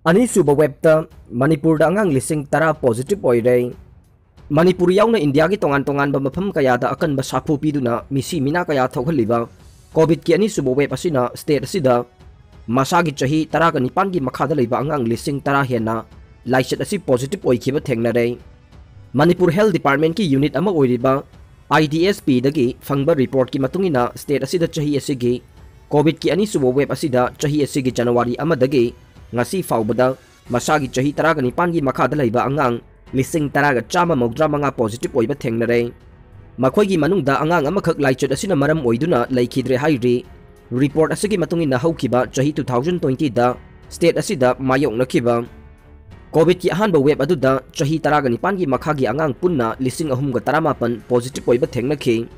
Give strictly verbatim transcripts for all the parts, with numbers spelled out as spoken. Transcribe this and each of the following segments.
ꯑꯅꯤꯁꯨꯕ ꯋꯦꯕꯇ ꯃꯅꯤꯄꯨꯔꯗ ꯑꯉꯥꯡ ꯂꯤꯁꯤꯡ ꯇꯔꯥ positive ꯑꯣꯏꯔꯦ꯫ ꯃꯅꯤꯄꯨꯔ ꯌꯥꯎꯅ ꯏꯟꯗꯤꯌꯥꯒꯤ ꯇꯣꯉꯥꯟ ꯇꯣꯉꯥꯟꯕ ꯃꯐꯝ ꯀꯌꯥꯗ ꯑꯀꯟꯕ ꯁꯥꯐꯨ ꯄꯤꯗꯨꯅ ꯃꯤꯁꯤ ꯃꯤꯅꯥ ꯀꯌꯥ ꯊꯣꯛꯍꯜꯂꯤꯕ ꯀꯣꯚꯤꯗꯀꯤ ꯑꯅꯤꯁꯨꯕ ꯋꯦꯕ ꯑꯁꯤꯅ state ꯑꯁꯤꯗ ꯃꯁꯥꯒꯤ ꯆꯍꯤ ꯇꯔꯥꯒ ꯅꯤꯄꯥꯟꯒꯤ ꯃꯈꯥꯗ ꯂꯩꯕ ꯑꯉꯥꯡ ꯂꯤꯁꯤꯡ ꯇꯔꯥ ꯍꯦꯟꯅ ꯂꯥꯏꯆꯠ ꯑꯁꯤ positive ꯑꯣꯏꯈꯤꯕ ꯊꯦꯡꯅꯔꯦ꯫ ꯃꯅꯤꯄꯨꯔ Health Departmentꯀꯤ unit ꯑꯃ ꯑꯣꯏꯔꯤꯕ I D S Pꯗꯒꯤ ꯐꯪꯕ reportꯀꯤ ꯃꯇꯨꯡ ꯏꯟꯅ state ꯑꯁꯤꯗ ꯆꯍꯤ ꯑꯁꯤꯒꯤ ꯀꯣꯚꯤꯗꯀꯤ ꯑꯅꯤꯁꯨꯕ ꯋꯦꯕ ꯑꯁꯤꯗ ꯆꯍꯤ ꯑꯁꯤꯒꯤ ꯖꯅꯋꯥꯔꯤ ꯑꯃꯗꯒꯤ ꯉꯁꯤ ꯐꯥꯎꯕꯗ ꯃꯁꯥꯒꯤ ꯆꯍꯤ ꯇꯔꯥꯒ ꯅꯤꯄꯥꯟꯒꯤ ꯃꯈꯥꯗ ꯂꯩꯕ ꯑꯉꯥꯡ ꯂꯤꯁꯤꯡ ꯇꯔꯥꯒ ꯆꯥꯝꯃ ꯃꯧꯗ꯭ꯔꯥ ꯃꯉꯥ positive ꯑꯣꯏꯕ ꯊꯦꯡꯅꯔꯦ꯫ ꯃꯈꯣꯏꯒꯤ ꯃꯅꯨꯡꯗ ꯑꯉꯥꯡ ꯑꯃꯈꯛ ꯂꯥꯏꯆꯠ ꯑꯁꯤꯅ ꯃꯔꯝ ꯑꯣꯏꯗꯨꯅ ꯂꯩꯈꯤꯗ꯭ꯔꯦ ꯍꯥꯏꯔꯤ꯫ Report ꯑꯁꯤꯒꯤ ꯃꯇꯨꯡ ꯏꯟꯅ ꯍꯧꯈꯤꯕ ꯆꯍꯤ two thousand twentyꯗ state ꯑꯁꯤꯗ ꯃꯥꯌꯣꯛꯅꯈꯤꯕ ꯀꯣꯚꯤꯗꯀꯤ ꯑꯍꯥꯟꯕ ꯋꯦꯕ ꯑꯗꯨꯗ ꯆꯍꯤ ꯇꯔꯥꯒ ꯅꯤꯄꯥꯟꯒꯤ ꯃꯈꯥꯒꯤ ꯑꯉꯥꯡ ꯄꯨꯟꯅ ꯂꯤꯁꯤꯡ ꯑꯍꯨꯝꯒ ꯇꯔꯥꯃꯥꯄꯟ positive ꯑꯣꯏꯕ ꯊꯦꯡꯅꯈꯤ꯫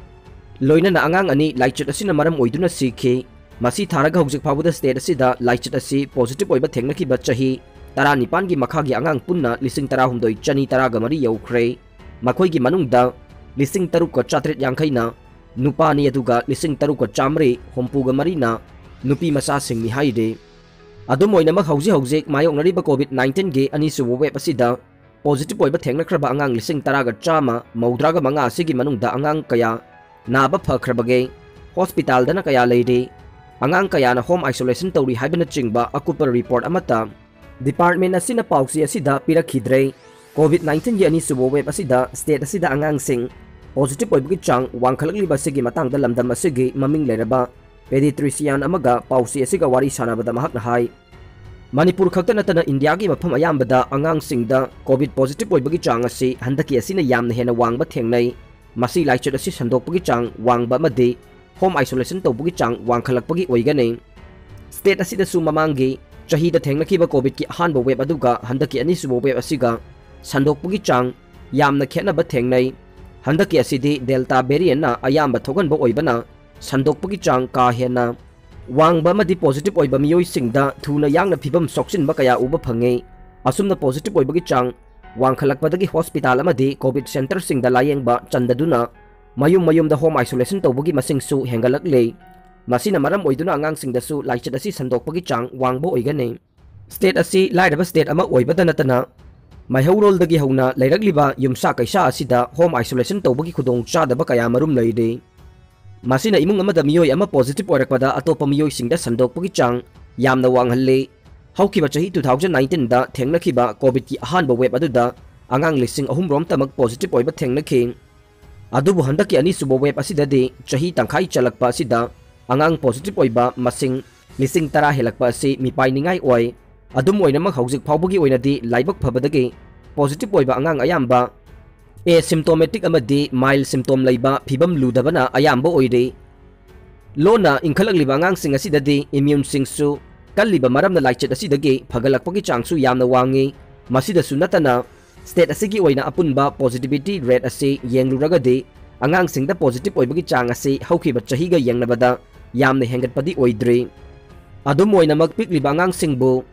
ꯂꯣꯏꯅꯅ ꯑꯉꯥꯡ ꯑꯅꯤ ꯂꯥꯏꯆꯠ ꯑꯁꯤꯅ ꯃꯔꯝ ꯑꯣꯏꯗꯨꯅ ꯁꯤꯈꯤ꯫ ꯃꯁꯤ ꯊꯥꯔꯒ ꯍꯧꯖꯤꯛ ꯐꯥꯎꯕꯗ state ꯑꯁꯤꯗ ꯂꯥꯏꯆꯠ ꯑꯁꯤ positive ꯑꯣꯏꯕ ꯊꯦꯡꯅꯈꯤꯕ ꯆꯍꯤ ꯇꯔꯥꯅꯤꯄꯥꯟꯒꯤ ꯃꯈꯥꯒꯤ ꯑꯉꯥꯡ ꯄꯨꯟꯅ ꯂꯤꯁꯤꯡ ꯇꯔꯥꯍꯨꯝꯗꯣꯏ ꯆꯅꯤ ꯇꯔꯥꯒ ꯃꯔꯤ ꯌꯧꯈ꯭ꯔꯦ꯫ ꯃꯈꯣꯏꯒꯤ ꯃꯅꯨꯡꯗ ꯂꯤꯁꯤꯡ ꯇꯔꯨꯛꯀ ꯆꯥꯇ꯭ꯔꯦꯠ ꯌꯥꯡꯈꯩꯅ ꯅꯨꯄꯥꯅꯤ, ꯑꯗꯨꯒ ꯂꯤꯁꯤꯡ ꯇꯔꯨꯛꯀ ꯆꯥꯃꯔꯤ ꯍꯨꯝꯐꯨꯒ ꯃꯔꯤꯅ ꯅꯨꯄꯤ ꯃꯆꯥꯁꯤꯡꯅꯤ ꯍꯥꯏꯔꯤ꯫ ꯑꯗꯨꯝ ꯑꯣꯏꯅꯃꯛ, ꯍꯧꯖꯤꯛ ꯍꯧꯖꯤꯛ ꯃꯥꯌꯣꯛꯅꯔꯤꯕ ꯀꯣꯚꯤꯗ ꯅꯥꯏꯟꯇꯤꯟꯒꯤ ꯑꯅꯤꯁꯨꯕ ꯋꯦꯕ ꯑꯁꯤꯗ positive ꯑꯣꯏꯕ ꯊꯦꯡꯅꯈ꯭ꯔꯕ ꯑꯉꯥꯡ ꯂꯤꯁꯤꯡ ꯇꯔꯥꯒ ꯆꯥꯝꯃ ꯃꯧꯗ꯭ꯔꯥꯒ ꯃꯉꯥ ꯑꯁꯤꯒꯤ ꯃꯅꯨꯡꯗ ꯑꯉꯥꯡ ꯀꯌꯥ ꯅꯥꯕ ꯐꯈ꯭ꯔꯕꯒꯦ? ꯍꯣꯁꯄꯤꯇꯥꯜꯗꯅ ꯀꯌꯥ ꯂꯩꯔꯤ? ꯑꯉꯥꯡ ꯀꯌꯥꯅ home isolation ꯇꯧꯔꯤ ꯍꯥꯏꯕꯅꯆꯤꯡꯕ ꯑꯀꯨꯞꯄ report ꯑꯃꯠꯇ department ꯑꯁꯤꯅ ꯄꯥꯎꯆꯦ ꯑꯁꯤꯗ ꯄꯤꯔꯛꯈꯤꯗ꯭ꯔꯦ꯫ ꯀꯣꯚꯤꯗ ꯅꯥꯏꯟꯇꯤꯟꯒꯤ ꯑꯅꯤꯁꯨꯕ ꯋꯦꯕ ꯑꯁꯤꯗ state ꯑꯁꯤꯗ ꯑꯉꯥꯡꯁꯤꯡ positive ꯑꯣꯏꯕꯒꯤ ꯆꯥꯡ ꯋꯥꯡꯈꯠꯂꯛꯂꯤꯕ ꯑꯁꯤꯒꯤ ꯃꯇꯥꯡꯗ ꯂꯝꯗꯝ ꯑꯁꯤꯒꯤ ꯃꯃꯤꯡ ꯂꯩꯔꯕ pediatrician ꯑꯃꯒ ꯄꯥꯎꯆꯦ ꯑꯁꯤꯒ ꯋꯥꯔꯤ ꯁꯥꯟꯅꯕꯗ ꯃꯍꯥꯛꯅ ꯍꯥꯏ, ꯃꯅꯤꯄꯨꯔ ꯈꯛꯇ ꯅꯠꯇꯅ ꯏꯟꯗꯤꯌꯥꯒꯤ ꯃꯐꯝ ꯑꯌꯥꯝꯕꯗ ꯑꯉꯥꯡꯁꯤꯡꯗ ꯀꯣꯚꯤꯗ positive ꯑꯣꯏꯕꯒꯤ ꯆꯥꯡ ꯑꯁꯤ ꯍꯟꯗꯛꯀꯤ ꯑꯁꯤꯅ ꯌꯥꯝꯅ ꯍꯦꯟꯅ ꯋꯥꯡꯕ ꯊꯦꯡꯅꯩ꯫ ꯃꯁꯤ ꯂꯥꯏꯆꯠ ꯑꯁꯤ ꯁꯟꯗꯣꯛꯄꯒꯤ ꯆꯥꯡ ꯋꯥꯡꯕ ꯑꯃꯗꯤ home isolation ꯇꯧꯕꯒꯤ ꯆꯥꯡ ꯋꯥꯡꯈꯠꯂꯛꯄꯒꯤ ꯑꯣꯏꯒꯅꯤ꯫ State ꯑꯁꯤꯗꯁꯨ ꯃꯃꯥꯡꯒꯤ ꯆꯍꯤꯗ ꯊꯦꯡꯅꯈꯤꯕ ꯀꯣꯚꯤꯗꯀꯤ ꯑꯍꯥꯟꯕ ꯋꯦꯕ ꯑꯗꯨꯒ ꯍꯟꯗꯛꯀꯤ ꯑꯅꯤꯁꯨꯕ ꯋꯦꯕ ꯑꯁꯤꯒ ꯁꯟꯗꯣꯛꯄꯒꯤ ꯆꯥꯡ ꯌꯥꯝꯅ ꯈꯦꯠꯅꯕ ꯊꯦꯡꯅꯩ꯫ ꯍꯟꯗꯛꯀꯤ ꯑꯁꯤꯗꯤ Delta variantꯅ ꯑꯌꯥꯝꯕ ꯊꯣꯛꯍꯟꯕ ꯑꯣꯏꯕꯅ ꯁꯟꯗꯣꯛꯄꯒꯤ ꯆꯥꯡ ꯀꯥ ꯍꯦꯟꯅ ꯋꯥꯡꯕ ꯑꯃꯗꯤ positive ꯑꯣꯏꯕ ꯃꯤꯑꯣꯏꯁꯤꯡꯗ ꯊꯨꯅ ꯌꯥꯡꯅ ꯐꯤꯕꯝ ꯁꯣꯛꯆꯤꯟꯕ ꯀꯌꯥ ꯎꯕ ꯐꯪꯉꯤ꯫ ꯑꯁꯨꯝꯅ positive ꯑꯣꯏꯕꯒꯤ ꯆꯥꯡ ꯋꯥꯡꯈꯠꯂꯛꯄꯗꯒꯤ ꯍꯣꯁꯄꯤꯇꯥꯜ ꯑꯃꯗꯤ ꯀꯣꯚꯤꯗ ꯁꯦꯟꯇꯔꯁꯤꯡꯗ ꯂꯥꯌꯦꯡꯕ ꯆꯟꯗꯗꯨꯅ ꯃꯌꯨꯝ ꯃꯌꯨꯝꯗ home isolation ꯇꯧꯕꯒꯤ ꯃꯁꯤꯡꯁꯨ ꯍꯦꯟꯒꯠꯂꯛꯂꯦ꯫ ꯃꯁꯤꯅ ꯃꯔꯝ ꯑꯣꯏꯗꯨꯅ ꯑꯉꯥꯡꯁꯤꯡꯗꯁꯨ ꯂꯥꯏꯆꯠ ꯑꯁꯤ ꯁꯟꯗꯣꯛꯄꯒꯤ ꯆꯥꯡ ꯋꯥꯡꯕ ꯑꯣꯏꯒꯅꯤ꯫ State ꯑꯁꯤ ꯂꯥꯏꯔꯕ state ꯑꯃ ꯑꯣꯏꯕꯗ ꯅꯠꯇꯅ, ꯃꯩꯍꯧꯔꯣꯜꯗꯒꯤ ꯍꯧꯅ ꯂꯩꯔꯛꯂꯤꯕ ꯌꯨꯝꯁꯥ ꯀꯩꯁꯥ ꯑꯁꯤꯗ home isolation ꯇꯧꯕꯒꯤ ꯈꯨꯗꯣꯡꯆꯥꯗꯕ ꯀꯌꯥ ꯃꯔꯨꯝ ꯂꯩꯔꯤ꯫ ꯃꯁꯤꯅ ꯏꯃꯨꯡ ꯑꯃꯗ ꯃꯤꯑꯣꯏ ꯑꯃ positive ꯑꯣꯏꯔꯛꯄꯗ ꯑꯇꯣꯞꯄ ꯃꯤꯑꯣꯏꯁꯤꯡꯗ ꯁꯟꯗꯣꯛꯄꯒꯤ ꯆꯥꯡ ꯌꯥꯝꯅ ꯋꯥꯡꯍꯜꯂꯤ꯫ ꯍꯧꯈꯤꯕ ꯆꯍꯤ two thousand nineteenꯗ ꯊꯦꯡꯅꯈꯤꯕ COVIDꯀꯤ ꯑꯍꯥꯟꯕ wave ꯑꯗꯨꯗ ꯑꯉꯥꯡ ꯂꯤꯁꯤꯡ ꯑꯍꯨꯝ ꯔꯣꯝꯇꯃꯛ positive ꯑꯣꯏꯕ ꯊꯦꯡꯅꯈꯤ꯫ ꯑꯗꯨꯕꯨ ꯍꯟꯗꯛꯀꯤ ꯑꯅꯤꯁꯨꯕ wave ꯑꯁꯤꯗꯗꯤ ꯆꯍꯤ ꯇꯪꯈꯥꯏ ꯆꯜꯂꯛꯄ ꯑꯁꯤꯗ ꯑꯉꯥꯡ positive ꯑꯣꯏꯕ ꯃꯁꯤꯡ ꯂꯤꯁꯤꯡ ꯇꯔꯥ ꯍꯦꯜꯂꯛꯄ ꯑꯁꯤ ꯃꯤꯄꯥꯏꯅꯤꯡꯉꯥꯏ ꯑꯣꯏ꯫ ꯑꯗꯨꯝ ꯑꯣꯏꯅꯃꯛ, ꯍꯧꯖꯤꯛ ꯐꯥꯎꯕꯒꯤ ꯑꯣꯏꯅꯗꯤ ꯂꯥꯏꯕꯛ ꯐꯕꯗꯒꯤ positive ꯑꯣꯏꯕ ꯑꯉꯥꯡ ꯑꯌꯥꯝꯕ asymptomatic ꯑꯃꯗꯤ mild symptom ꯂꯩꯕ ꯐꯤꯕꯝ ꯂꯨꯗꯕꯅ ꯑꯌꯥꯝꯕ ꯑꯣꯏꯔꯤ꯫ ꯂꯣꯟꯅ ꯏꯟꯈꯠꯂꯛꯂꯤꯕ ꯑꯉꯥꯡꯁꯤꯡ ꯑꯁꯤꯗꯗꯤ immuneꯁꯤꯡꯁꯨ ꯀꯜꯂꯤꯕ ꯃꯔꯝꯅ ꯂꯥꯏꯆꯠ ꯑꯁꯤꯗꯒꯤ ꯐꯒꯠꯂꯛꯄꯒꯤ ꯆꯥꯡꯁꯨ ꯌꯥꯝꯅ ꯋꯥꯡꯉꯤ꯫ ꯃꯁꯤꯗꯁꯨ ꯅꯠꯇꯅ, state ꯑꯁꯤꯒꯤ ꯑꯣꯏꯅ ꯑꯄꯨꯟꯕ positivity rate ꯑꯁꯤ ꯌꯦꯡꯂꯨꯔꯒꯗꯤ, ꯑꯉꯥꯡꯁꯤꯡꯗ positive ꯑꯣꯏꯕꯒꯤ ꯆꯥꯡ ꯑꯁꯤ ꯍꯧꯈꯤꯕ ꯆꯍꯤꯒ ꯌꯦꯡꯅꯕꯗ ꯌꯥꯝꯅ ꯍꯦꯟꯒꯠꯄꯗꯤ ꯑꯣꯏꯗ꯭ꯔꯤ꯫ ꯑꯗꯨꯝ ꯑꯣꯏꯅꯃꯛ, ꯄꯤꯛꯂꯤꯕ ꯑꯉꯥꯡꯁꯤꯡꯕꯨ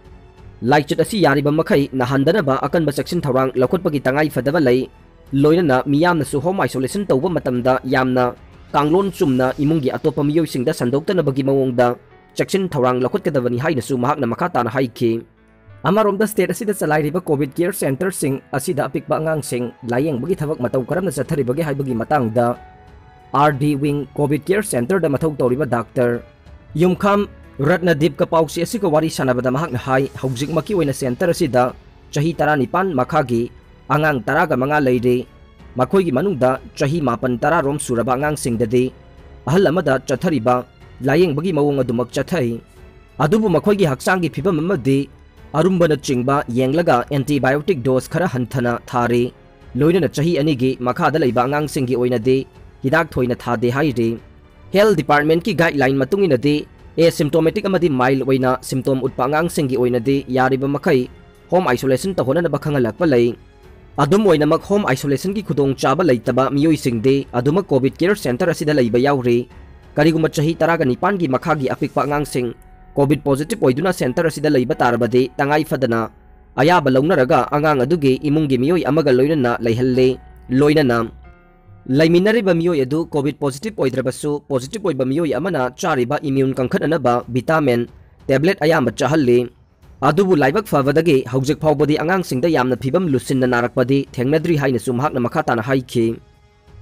ꯂꯥꯏꯆꯠ ꯑꯁꯤ ꯌꯥꯔꯤꯕ ꯃꯈꯩ ꯅꯥꯍꯟꯗꯅꯕ ꯑꯀꯟꯕ ꯆꯦꯛꯁꯤꯟ ꯊꯧꯔꯥꯡ ꯂꯧꯈꯠꯄꯒꯤ ꯇꯉꯥꯏ ꯐꯗꯕ ꯂꯩ꯫ ꯂꯣꯏꯅꯅ ꯃꯤꯌꯥꯝꯅꯁꯨ home isolation ꯇꯧꯕ ꯃꯇꯝꯗ ꯌꯥꯝꯅ ꯀꯥꯡꯂꯣꯟ ꯆꯨꯝꯅ ꯏꯃꯨꯡꯒꯤ ꯑꯇꯣꯞꯄ ꯃꯤꯑꯣꯏꯁꯤꯡꯗ ꯁꯟꯗꯣꯛꯇꯅꯕꯒꯤ ꯃꯑꯣꯡꯗ ꯆꯦꯛꯁꯤꯟ ꯊꯧꯔꯥꯡ ꯂꯧꯈꯠꯀꯗꯕꯅꯤ ꯍꯥꯏꯅꯁꯨ ꯃꯍꯥꯛꯅ ꯃꯈꯥ ꯇꯥꯅ ꯍꯥꯏꯈꯤ꯫ ꯑꯃꯔꯣꯝꯗ, state ꯑꯁꯤꯗ ꯆꯂꯥꯏꯔꯤꯕ COVID care centreꯁꯤꯡ ꯑꯁꯤꯗ ꯑꯄꯤꯛꯄ ꯑꯉꯥꯡꯁꯤꯡ ꯂꯥꯌꯦꯡꯕꯒꯤ ꯊꯕꯛ ꯃꯇꯧ ꯀꯔꯝꯅ ꯆꯠꯊꯔꯤꯕꯒꯦ ꯍꯥꯏꯕꯒꯤ ꯃꯇꯥꯡꯗ RD Wing COVID care centreꯗ ꯃꯊꯧ ꯇꯧꯔꯤꯕ ꯗꯥꯛꯇꯔ ꯌꯨꯝꯈꯥꯝ ꯔꯠꯅꯗꯤꯞꯀ ꯄꯥꯎꯆꯦ ꯑꯁꯤꯒ ꯋꯥꯔꯤ ꯁꯥꯟꯅꯕꯗ ꯃꯍꯥꯛꯅ ꯍꯥꯏ, ꯍꯧꯖꯤꯛꯃꯛꯀꯤ ꯑꯣꯏꯅ centre ꯑꯁꯤꯗ ꯆꯍꯤ ꯇꯔꯥꯅꯤꯄꯥꯟ ꯃꯈꯥꯒꯤ ꯑꯉꯥꯡ ꯇꯔꯥꯒ ꯃꯉꯥ ꯂꯩꯔꯤ꯫ ꯃꯈꯣꯏꯒꯤ ꯃꯅꯨꯡꯗ ꯆꯍꯤ ꯃꯥꯄꯟ ꯇꯔꯥ ꯔꯣꯝ ꯁꯨꯔꯕ ꯑꯉꯥꯡꯁꯤꯡꯗꯗꯤ ꯑꯍꯜ ꯑꯃꯗ ꯆꯠꯊꯔꯤꯕ ꯂꯥꯌꯦꯡꯕꯒꯤ ꯃꯑꯣꯡ ꯑꯗꯨꯃꯛ ꯆꯠꯊꯩ꯫ ꯑꯗꯨꯕꯨ ꯃꯈꯣꯏꯒꯤ ꯍꯛꯆꯥꯡꯒꯤ ꯐꯤꯕꯝ ꯑꯃꯗꯤ ꯑꯔꯨꯝꯕꯅꯆꯤꯡꯕ ꯌꯦꯡꯂꯒ antibiotic dose ꯈꯔ ꯍꯟꯊꯅ ꯊꯥꯔꯤ꯫ ꯂꯣꯏꯅꯅ ꯆꯍꯤ ꯑꯅꯤꯒꯤ ꯃꯈꯥꯗ ꯂꯩꯕ ꯑꯉꯥꯡꯁꯤꯡꯒꯤ ꯑꯣꯏꯅꯗꯤ ꯍꯤꯗꯥꯛ ꯊꯣꯏꯅ ꯊꯥꯗꯦ ꯍꯥꯏꯔꯤ꯫ Health Departmentꯀꯤ guideline ꯃꯇꯨꯡ ꯏꯟꯅꯗꯤ, asymptomatic ꯑꯃꯗꯤ mild ꯑꯣꯏꯅ symptom ꯎꯠꯄ ꯑꯉꯥꯡꯁꯤꯡꯒꯤ ꯑꯣꯏꯅꯗꯤ ꯌꯥꯔꯤꯕ ꯃꯈꯩ home isolation ꯇꯧꯍꯟꯅꯕ ꯈꯪꯍꯜꯂꯛꯄ ꯂꯩ꯫ ꯑꯗꯨꯝ ꯑꯣꯏꯅꯃꯛ, home isolationꯒꯤ ꯈꯨꯗꯣꯡꯆꯥꯕ ꯂꯩꯇꯕ ꯃꯤꯑꯣꯏꯁꯤꯡꯗꯤ ꯑꯗꯨꯃꯛ COVID care centre ꯑꯁꯤꯗ ꯂꯩꯕ ꯌꯥꯎꯔꯤ꯫ ꯀꯔꯤꯒꯨꯝꯕ ꯆꯍꯤ ꯇꯔꯥꯒ ꯅꯤꯄꯥꯟꯒꯤ ꯃꯈꯥꯒꯤ ꯑꯄꯤꯛꯄ ꯑꯉꯥꯡꯁꯤꯡ COVID positive ꯑꯣꯏꯗꯨꯅ centre ꯑꯁꯤꯗ ꯂꯩꯕ ꯇꯥꯔꯕꯗꯤ, ꯇꯉꯥꯏ ꯐꯗꯅ ꯑꯌꯥꯕ ꯂꯧꯅꯔꯒ ꯑꯉꯥꯡ ꯑꯗꯨꯒꯤ ꯏꯃꯨꯡꯒꯤ ꯃꯤꯑꯣꯏ ꯑꯃꯒ ꯂꯣꯏꯅꯅ ꯂꯩꯍꯜꯂꯤ꯫ ꯂꯣꯏꯅꯅ ꯂꯩꯃꯤꯟꯅꯔꯤꯕ ꯃꯤꯑꯣꯏ ꯑꯗꯨ COVID positive ꯑꯣꯏꯗ꯭ꯔꯕꯁꯨ, positive ꯑꯣꯏꯕ ꯃꯤꯑꯣꯏ ꯑꯃꯅ ꯆꯥꯔꯤꯕ immune ꯀꯟꯈꯠꯅꯅꯕ vitamin tablet ꯑꯌꯥꯝꯕ ꯆꯥꯍꯜꯂꯤ꯫ ꯑꯗꯨꯕꯨ ꯂꯥꯏꯕꯛ ꯐꯕꯗꯒꯤ ꯍꯧꯖꯤꯛ ꯐꯥꯎꯕꯗꯤ ꯑꯉꯥꯡꯁꯤꯡꯗ ꯌꯥꯝꯅ ꯐꯤꯕꯝ ꯂꯨꯁꯤꯟꯅ ꯅꯥꯔꯛꯄꯗꯤ ꯊꯦꯡꯅꯗ꯭ꯔꯤ ꯍꯥꯏꯅꯁꯨ ꯃꯍꯥꯛꯅ ꯃꯈꯥ ꯇꯥꯅ ꯍꯥꯏꯈꯤ꯫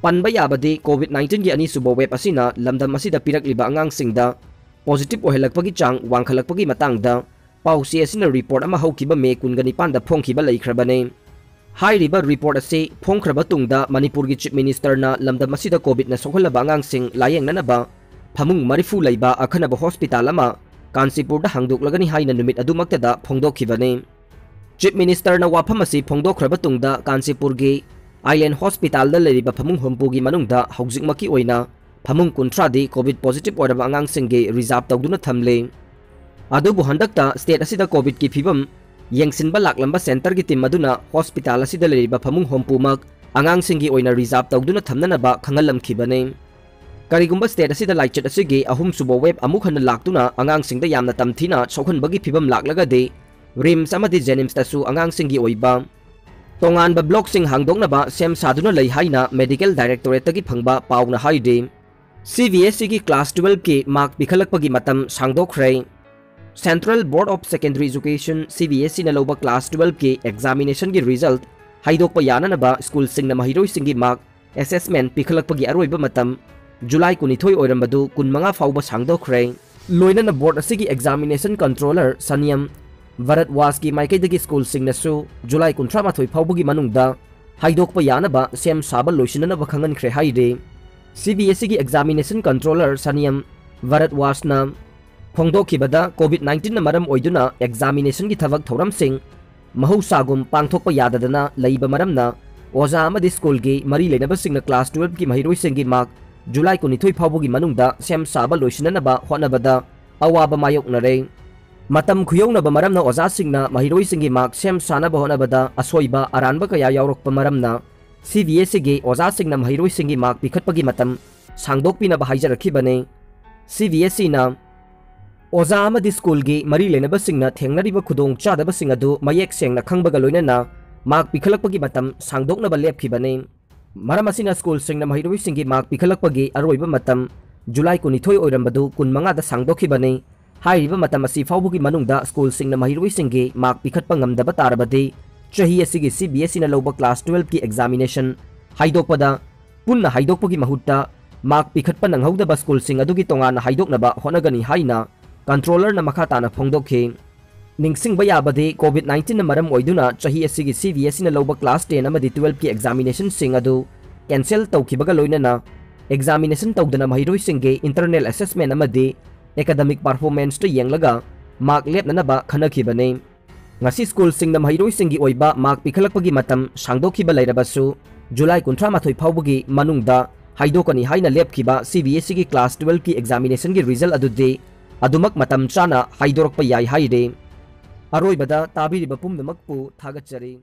ꯄꯟꯕ ꯌꯥꯕꯗꯤ COVID nineteen ꯒꯤ ꯑꯅꯤꯁꯨꯕ wave ꯑꯁꯤꯅ ꯂꯝꯗꯝ ꯑꯁꯤꯗ ꯄꯤꯔꯛꯂꯤꯕ ꯑꯉꯥꯡꯁꯤꯡꯗ positive ꯑꯣꯏꯍꯜꯂꯛꯄꯒꯤ ꯆꯥꯡ ꯋꯥꯡꯈꯠꯂꯛꯄꯒꯤ ꯃꯇꯥꯡꯗ ꯄꯥꯎꯆꯦ ꯑꯁꯤꯅ report ꯑꯃ ꯍꯧꯈꯤꯕ May ꯀꯨꯟꯒ ꯅꯤꯄꯥꯟꯗ ꯐꯣꯡꯈꯤꯕ ꯂꯩꯈ꯭ꯔꯕꯅꯤ꯫ ꯍꯥꯏꯔꯤꯕ report ꯑꯁꯤ ꯐꯣꯡꯈ꯭ꯔꯕ ꯇꯨꯡꯗ ꯃꯅꯤꯄꯨꯔꯒꯤ Chief Minister ꯅ ꯂꯝꯗꯝ ꯑꯁꯤꯗ COVID ꯅ ꯁꯣꯛꯍꯜꯂꯕ ꯑꯉꯥꯡꯁꯤꯡ ꯂꯥꯌꯦꯡꯅꯅꯕ ꯐꯃꯨꯡ ꯃꯔꯤꯐꯨ ꯂꯩꯕ ꯑꯈꯟꯅꯕ hospital ꯑꯃ ꯀꯥꯟꯆꯤꯄꯨꯔꯗ ꯍꯥꯡꯗꯣꯛꯂꯒꯅꯤ ꯍꯥꯏꯅ ꯅꯨꯃꯤꯠ ꯑꯗꯨꯃꯛꯇꯗ ꯐꯣꯡꯗꯣꯛꯈꯤꯕꯅꯤ꯫ Chief Minister ꯅ ꯋꯥꯐꯝ ꯑꯁꯤ ꯐꯣꯡꯗꯣꯛꯈ꯭ꯔꯕ ꯇꯨꯡꯗ ꯀꯥꯟꯆꯤꯄꯨꯔꯒꯤ Island Hospital ꯗ ꯂꯩꯔꯤꯕ ꯐꯃꯨꯡ ꯍꯨꯝꯐꯨꯒꯤ ꯃꯅꯨꯡꯗ ꯍꯧꯖꯤꯛꯃꯛꯀꯤ ꯑꯣꯏꯅ ꯐꯃꯨꯡ ꯀꯨꯟꯊ꯭ꯔꯥꯗꯤ COVID positive ꯑꯣꯏꯔꯕ ꯑꯉꯥꯡꯁꯤꯡꯒꯤ reserve ꯇꯧꯗꯨꯅ ꯊꯝꯂꯤ꯫ ꯑꯗꯨꯕꯨ ꯍꯟꯗꯛꯇ state ꯑꯁꯤꯗ COVID ꯀꯤ ꯐꯤꯕꯝ ꯌꯦꯡꯁꯤꯟꯕ ꯂꯥꯛꯂꯝꯕ center ꯒꯤ team ꯑꯗꯨꯅ hospital ꯑꯁꯤꯗ ꯂꯩꯔꯤꯕ ꯐꯃꯨꯡ ꯍꯨꯝꯐꯨꯃꯛ ꯑꯉꯥꯡꯁꯤꯡꯒꯤ ꯑꯣꯏꯅ reserve ꯇꯧꯗꯨꯅ ꯊꯝꯅꯅꯕ ꯈꯪꯍꯜꯂꯝꯈꯤꯕꯅꯤ꯫ ꯀꯔꯤꯒꯨꯝꯕ state ꯑꯁꯤꯗ ꯂꯥꯏꯆꯠ ꯑꯁꯤꯒꯤ ꯑꯍꯨꯝꯁꯨꯕ wave ꯑꯃꯨꯛ ꯍꯟꯅ ꯂꯥꯛꯇꯨꯅ ꯑꯉꯥꯡꯁꯤꯡꯗ ꯌꯥꯝꯅ ꯇꯝꯊꯤꯅ ꯁꯣꯛꯍꯟꯕꯒꯤ ꯐꯤꯕꯝ ꯂꯥꯛꯂꯒꯗꯤ RIMS ꯑꯃꯗꯤ JNIMS ꯇꯁꯨ ꯑꯉꯥꯡꯁꯤꯡꯒꯤ ꯑꯣꯏꯕ ꯇꯣꯉꯥꯟꯕ block ꯁꯤꯡ ꯍꯥꯡꯗꯣꯛꯅꯕ ꯁꯦꯝ ꯁꯥꯗꯨꯅ ꯂꯩ ꯍꯥꯏꯅ Medical Directorate ꯇꯒꯤ ꯐꯪꯕ ꯄꯥꯎꯅ ꯍꯥꯏꯔꯤ꯫ CBSE ꯒꯤ class twelve ꯀꯤ mark ꯄꯤꯈꯠꯂꯛꯄꯒꯤ ꯃꯇꯝ ꯁꯥꯡꯗꯣꯛꯈ꯭ꯔꯦ꯫ Central Board of Secondary Education, CBSE ꯅ ꯂꯧꯕ class twelve ꯀꯤ examination ꯒꯤ result ꯍꯥꯏꯗꯣꯛꯄ ꯌꯥꯅꯅꯕ school ꯁꯤꯡꯅ ꯃꯍꯩꯔꯣꯏꯁꯤꯡꯒꯤ mark assessment ꯄꯤꯈꯠꯂꯛꯄꯒꯤ ꯑꯔꯣꯏꯕ ꯃꯇꯝ July ꯀꯨꯟꯅꯤꯊꯣꯏ ꯑꯣꯏꯔꯝꯕꯗꯨ ꯀꯨꯟꯃꯉꯥ ꯐꯥꯎꯕ ꯁꯥꯡꯗꯣꯛꯈ꯭ꯔꯦ꯫ ꯂꯣꯏꯅꯅ board ꯑꯁꯤꯒꯤ examination controller ꯁꯅꯤꯌꯝ ꯚꯥꯔꯠꯋꯥꯖꯀꯤ ꯃꯥꯏꯀꯩꯗꯒꯤ school ꯁꯤꯡꯅꯁꯨ July ꯀꯨꯟꯊ꯭ꯔꯥ ꯃꯥꯊꯣꯏ ꯐꯥꯎꯕꯒꯤ ꯃꯅꯨꯡꯗ ꯍꯥꯏꯗꯣꯛꯄ ꯌꯥꯅꯕ ꯁꯦꯝ ꯁꯥꯕ ꯂꯣꯏꯁꯤꯟꯅꯅꯕ ꯈꯪꯍꯟꯈ꯭ꯔꯦ ꯍꯥꯏꯔꯤ꯫ CBSE ꯒꯤ examination controller ꯁꯅꯤꯌꯝ ꯚꯥꯔꯠꯋꯥꯖꯅ ꯐꯣꯡꯗꯣꯛꯈꯤꯕꯗ, COVID nineteen ꯅ ꯃꯔꯝ ꯑꯣꯏꯗꯨꯅ examination ꯒꯤ ꯊꯕꯛ ꯊꯧꯔꯝꯁꯤꯡ ꯃꯍꯧꯁꯥꯒꯨꯝ ꯄꯥꯡꯊꯣꯛꯄ ꯌꯥꯗꯗꯅ ꯂꯩꯕ ꯃꯔꯝꯅ ꯑꯣꯖꯥ ꯑꯃꯗꯤ school ꯒꯤ ꯃꯔꯤ ꯂꯩꯅꯕꯁꯤꯡꯅ class twelve ꯀꯤ ꯃꯍꯩꯔꯣꯏꯁꯤꯡꯒꯤ mark July ꯀꯨꯟꯅꯤꯊꯣꯏ ꯐꯥꯎꯕꯒꯤ ꯃꯅꯨꯡꯗ ꯁꯦꯝ ꯁꯥꯕ ꯂꯣꯏꯁꯤꯟꯅꯅꯕ ꯍꯣꯠꯅꯕꯗ ꯑꯋꯥꯕ ꯃꯥꯌꯣꯛꯅꯔꯦ꯫ ꯃꯇꯝ ꯈꯨꯌꯧꯅꯕ ꯃꯔꯝꯅ ꯑꯣꯖꯥꯁꯤꯡꯅ ꯃꯍꯩꯔꯣꯏꯁꯤꯡꯒꯤ mark ꯁꯦꯝ ꯁꯥꯅꯕ ꯍꯣꯠꯅꯕꯗ ꯑꯁꯣꯏꯕ ꯑꯔꯥꯟꯕ ꯀꯌꯥ ꯌꯥꯎꯔꯛꯄ ꯃꯔꯝꯅ CBSE ꯒꯤ ꯑꯣꯖꯥꯁꯤꯡꯅ ꯃꯍꯩꯔꯣꯏꯁꯤꯡꯒꯤ mark ꯄꯤꯈꯠꯄꯒꯤ ꯃꯇꯝ ꯁꯥꯡꯗꯣꯛꯄꯤꯅꯕ ꯍꯥꯏꯖꯔꯛꯈꯤꯕꯅꯤ꯫ CBSE ꯅ ꯑꯣꯖꯥ ꯑꯃꯗꯤ school ꯒꯤ ꯃꯔꯤ ꯂꯩꯅꯕꯁꯤꯡꯅ ꯊꯦꯡꯅꯔꯤꯕ ꯈꯨꯗꯣꯡꯆꯥꯗꯕꯁꯤꯡ ꯑꯗꯨ ꯃꯌꯦꯛ ꯁꯦꯡꯅ ꯈꯪꯕꯒ ꯂꯣꯏꯅꯅ mark ꯄꯤꯈꯠꯂꯛꯄꯒꯤ ꯃꯇꯝ ꯁꯥꯡꯗꯣꯛꯅꯕ ꯂꯦꯞꯈꯤꯕꯅꯤ꯫ ꯃꯔꯝ ꯑꯁꯤꯅ school ꯁꯤꯡꯅ ꯃꯍꯩꯔꯣꯏꯁꯤꯡꯒꯤ mark ꯄꯤꯈꯠꯂꯛꯄꯒꯤ ꯑꯔꯣꯏꯕ ꯃꯇꯝ July ꯀꯨꯟꯅꯤꯊꯣꯏ ꯑꯣꯏꯔꯝꯕꯗꯨ ꯀꯨꯟꯃꯉꯥꯗ ꯁꯥꯡꯗꯣꯛꯈꯤꯕꯅꯤ꯫ ꯍꯥꯏꯔꯤꯕ ꯃꯇꯝ ꯑꯁꯤ ꯐꯥꯎꯕꯒꯤ ꯃꯅꯨꯡꯗ ꯁ꯭ꯀꯨꯜꯁꯤꯡꯅ ꯃꯍꯩꯔꯣꯏꯁꯤꯡꯒꯤ ꯃꯥꯔꯛ ꯄꯤꯈꯠꯄ ꯉꯝꯗꯕ ꯇꯥꯔꯕꯗꯤ, ꯆꯍꯤ ꯑꯁꯤꯒꯤ ꯁꯤ ꯕꯤ ꯑꯦꯁ ꯏꯅ ꯂꯧꯕ ꯀ꯭ꯂꯥꯁ ꯇꯨꯋꯦꯜꯐꯀꯤ ꯑꯦꯛꯖꯥꯃꯤꯅꯦꯁꯟ ꯍꯥꯏꯗꯣꯛꯄꯗ ꯄꯨꯟꯅ ꯍꯥꯏꯗꯣꯛꯄꯒꯤ ꯃꯍꯨꯠꯇ ꯃꯥꯔꯛ ꯄꯤꯈꯠꯄ ꯅꯪꯍꯧꯗꯕ ꯁ꯭ꯀꯨꯜꯁꯤꯡ ꯑꯗꯨꯒꯤ ꯇꯣꯉꯥꯟꯅ ꯍꯥꯏꯗꯣꯛꯅꯕ ꯍꯣꯠꯅꯒꯅꯤ ꯍꯥꯏꯅ ꯀꯟꯇ꯭ꯔꯣꯂꯔꯅ ꯃꯈꯥ ꯇꯥꯅ ꯐꯣꯡꯗꯣꯛꯈꯤ꯫ ꯅꯤꯡꯁꯤꯡꯕ ꯌꯥꯕꯗꯤ, ꯀꯣꯚꯤꯗ ꯅꯥꯏꯟꯇꯤꯟꯅ ꯃꯔꯝ ꯑꯣꯏꯗꯨꯅ ꯆꯍꯤ ꯑꯁꯤꯒꯤ ꯁꯤ ꯕꯤ ꯑꯦꯁ ꯏꯅ ꯂꯧꯕ ꯀ꯭ꯂꯥꯁ ꯇꯦꯟ ꯑꯃꯗꯤ ꯇꯨꯋꯦꯜꯐꯀꯤ ꯑꯦꯛꯖꯥꯃꯤꯅꯦꯁꯟꯁꯤꯡ ꯑꯗꯨ ꯀꯦꯟꯁꯦꯜ ꯇꯧꯈꯤꯕꯒ ꯂꯣꯏꯅꯅ ꯑꯦꯛꯖꯥꯃꯤꯅꯦꯁꯟ ꯇꯧꯗꯅ ꯃꯍꯩꯔꯣꯏꯁꯤꯡꯒꯤ ꯏꯟꯇꯔꯅꯦꯜ ꯑꯦꯁꯦꯁꯃꯦꯟ ꯑꯃꯗꯤ ꯑꯦꯀꯥꯗꯃꯤꯛ ꯄꯔꯐꯣꯔꯃꯦꯟꯁꯇ ꯌꯦꯡꯂꯒ ꯃꯥꯔꯛ ꯂꯦꯞꯅꯅꯕ ꯈꯟꯅꯈꯤꯕꯅꯤ꯫ ꯉꯁꯤ ꯁ꯭ꯀꯨꯜꯁꯤꯡꯅ ꯃꯍꯩꯔꯣꯏꯁꯤꯡꯒꯤ ꯑꯣꯏꯕ ꯃꯥꯔꯛ ꯄꯤꯈꯠꯂꯛꯄꯒꯤ ꯃꯇꯝ ꯁꯥꯡꯗꯣꯛꯈꯤꯕ ꯂꯩꯔꯕꯁꯨ, ꯖꯨꯂꯥꯏ ꯀꯨꯟꯊ꯭ꯔꯥ ꯃꯥꯊꯣꯏ ꯐꯥꯎꯕꯒꯤ ꯃꯅꯨꯡꯗ ꯍꯥꯏꯗꯣꯛꯀꯅꯤ ꯍꯥꯏꯅ ꯂꯦꯞꯈꯤꯕ ꯁꯤ ꯕꯤ ꯑꯦꯁ ꯏꯒꯤ ꯀ꯭ꯂꯥꯁ ꯇꯨꯋꯦꯜꯐꯀꯤ ꯑꯦꯛꯖꯥꯃꯤꯅꯦꯁꯟꯒꯤ ꯔꯤꯖꯜ ꯑꯗꯨꯗꯤ ꯑꯗꯨꯃꯛ ꯃꯇꯝ ꯆꯥꯅ ꯍꯥꯏꯗꯣꯔꯛꯄ ꯌꯥꯏ ꯍꯥꯏꯔꯤ꯫ ꯑꯔꯣꯏꯕꯗ ꯇꯥꯕꯤꯔꯤꯕ ꯄꯨꯝꯅꯃꯛꯄꯨ ꯊꯥꯒꯠꯆꯔꯤ꯫